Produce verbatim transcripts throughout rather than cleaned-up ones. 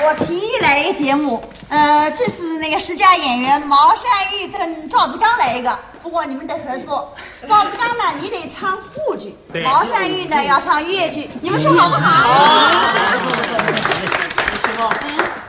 我提议来一个节目，呃，这是那个十佳演员毛善玉跟赵志刚来一个，不过你们得合作。赵志刚呢，你得唱副剧，对。毛善玉呢要唱越剧，你们说好不好？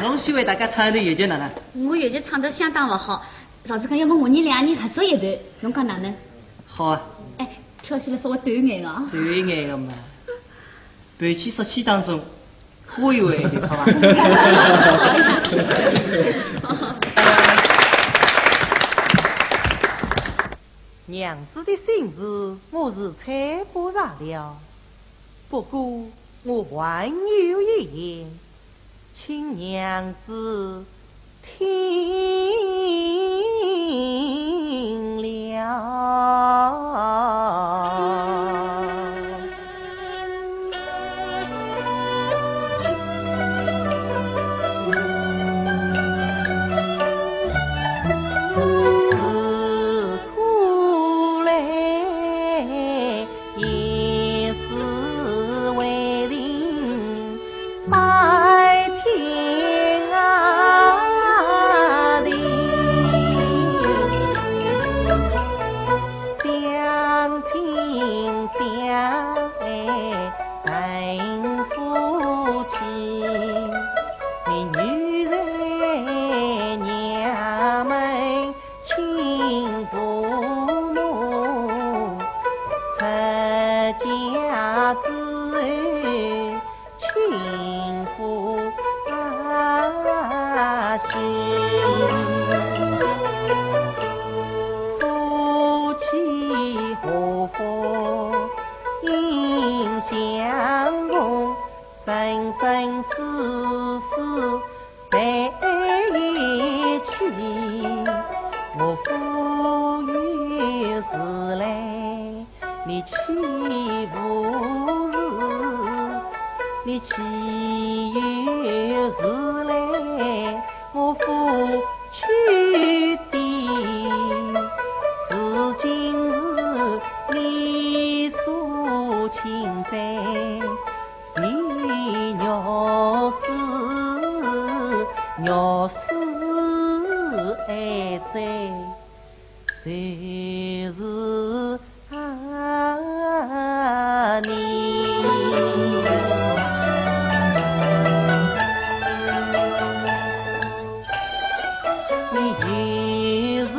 侬先为大家唱一段越剧哪能？我越剧唱得相当勿好，赵志刚，要么我伲两人合作一段，侬讲哪能？好啊。哎，挑起来稍微短眼啊。短眼个嘛。 盘起说起当中，忽悠一点，好吧？娘子的心事，我是猜不着了。不过，我还有一言，请娘子 听了。自古来 一世为情拜天涯地，相亲相爱成夫妻。你女在娘门 亲父母，出嫁之后亲夫啊心。夫妻和睦应相逢，生生世世 在一起，我夫有事来，你岂不是？你岂有事来，我夫去的。如今是你所亲在， 你若是，若是还在，就是啊你。你有事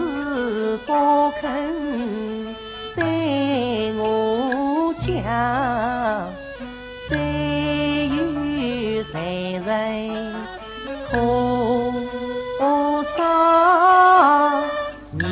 不肯对我讲， 只有谁人可伤你？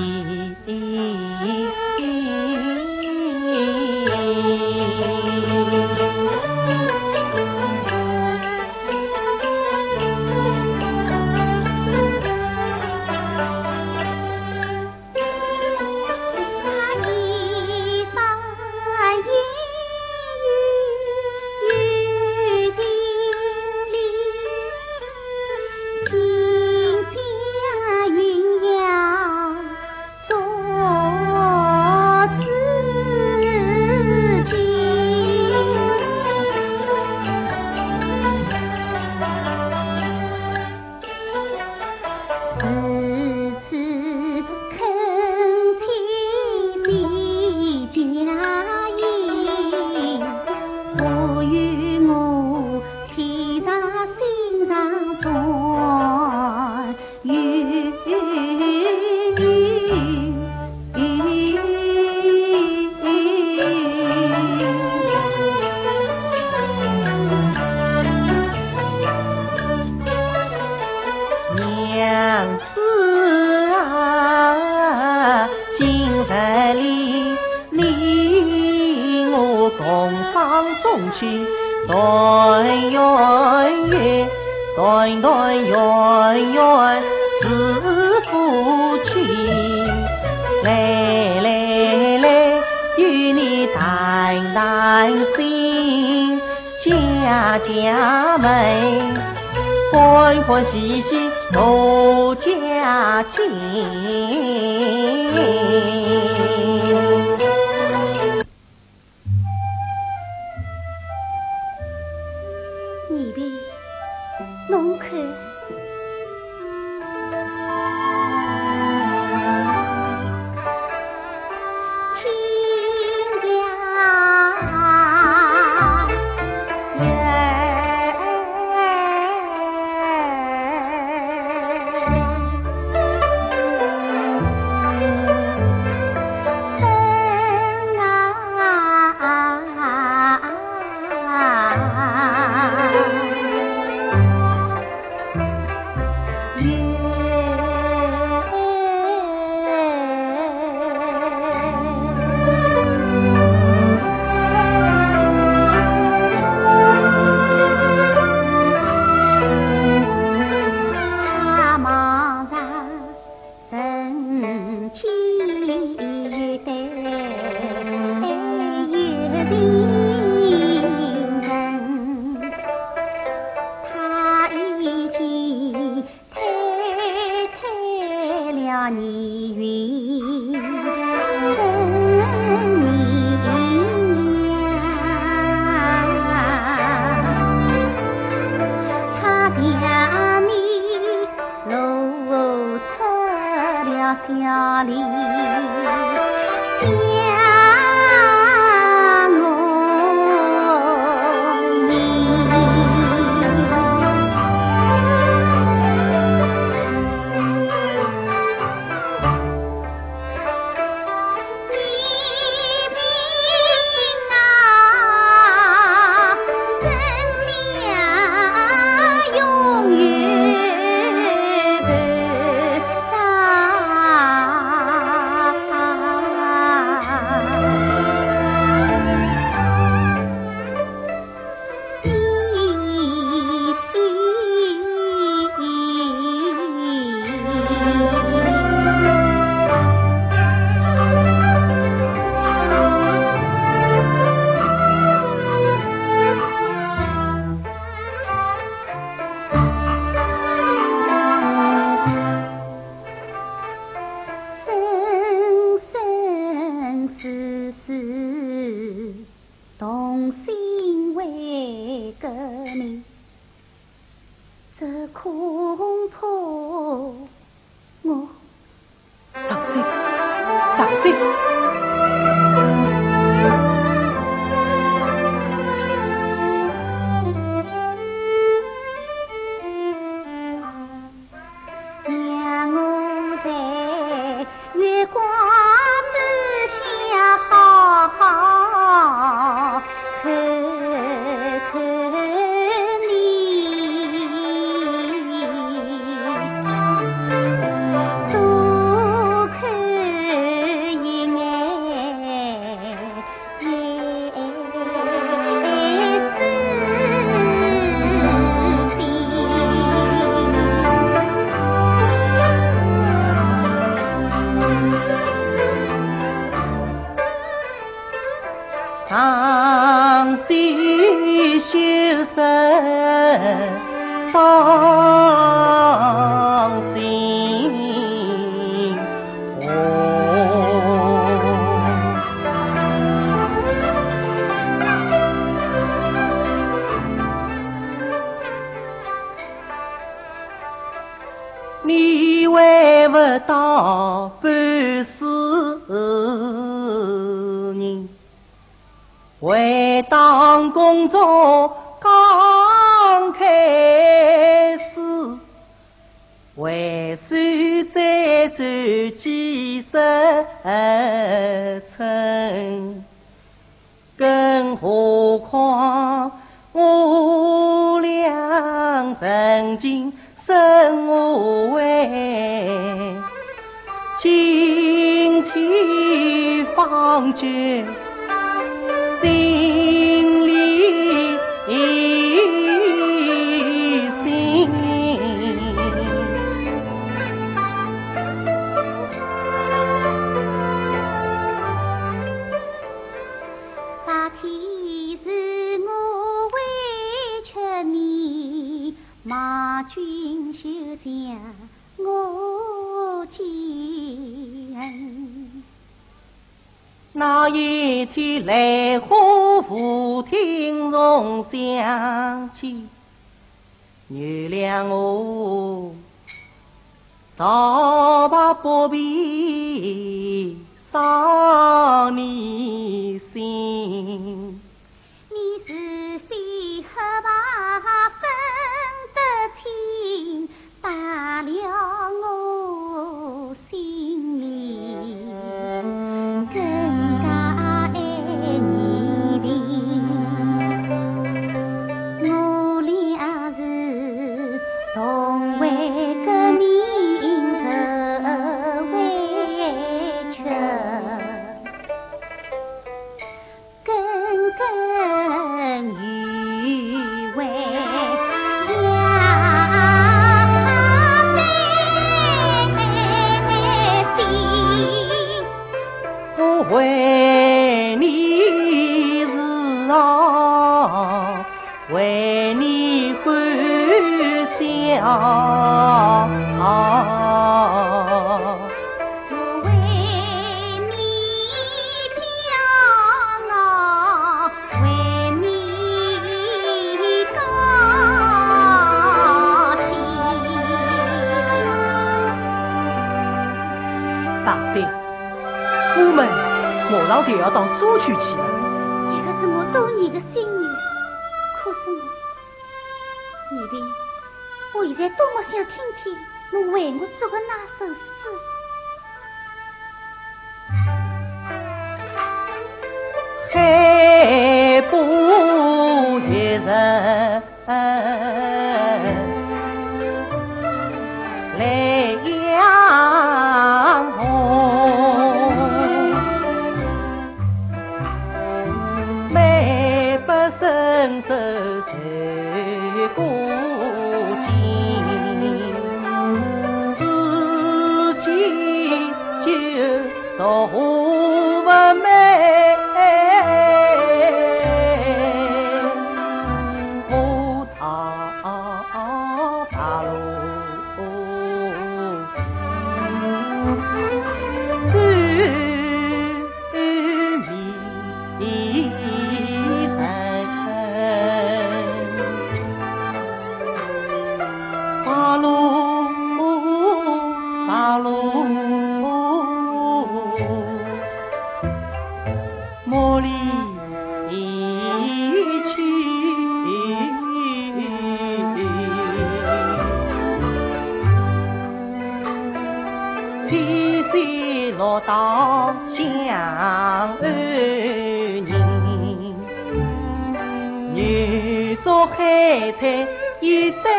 如此恳切的佳音，我与我天上心上总有。 娘子啊，今日里你我同上中秋，团圆圆，团团圆圆是夫妻。来来来，与你谈谈心， 解解闷，欢欢喜喜度佳节。侬看， 生生世世 同心为革命，这恐怕我……上心，上心。你为不到半世人，为当公作刚开始， 为谁再走几十春？更何况我俩曾经生活为今天方觉 心里心。白天是我委屈你，骂君休将 我见恨。那一天，兰花湖听虫相见，原谅我，少把不平伤你心。你是非黑白分得清，打了我心里更加爱你的。我俩是同为革命受委屈，耿耿于怀呀，悲心。我为你是啊，为你欢喜啊。我为你骄傲，为你高兴。伤心，我们马上就要到苏区去了。这个是我多年的心愿，可是我，你的，我现在多么想听听侬为我做的那首诗。 海波一声来扬红，梅花深深 水过尽，四季就熟和美。我踏白鹭 千山绿水相安人，愿做海滩一对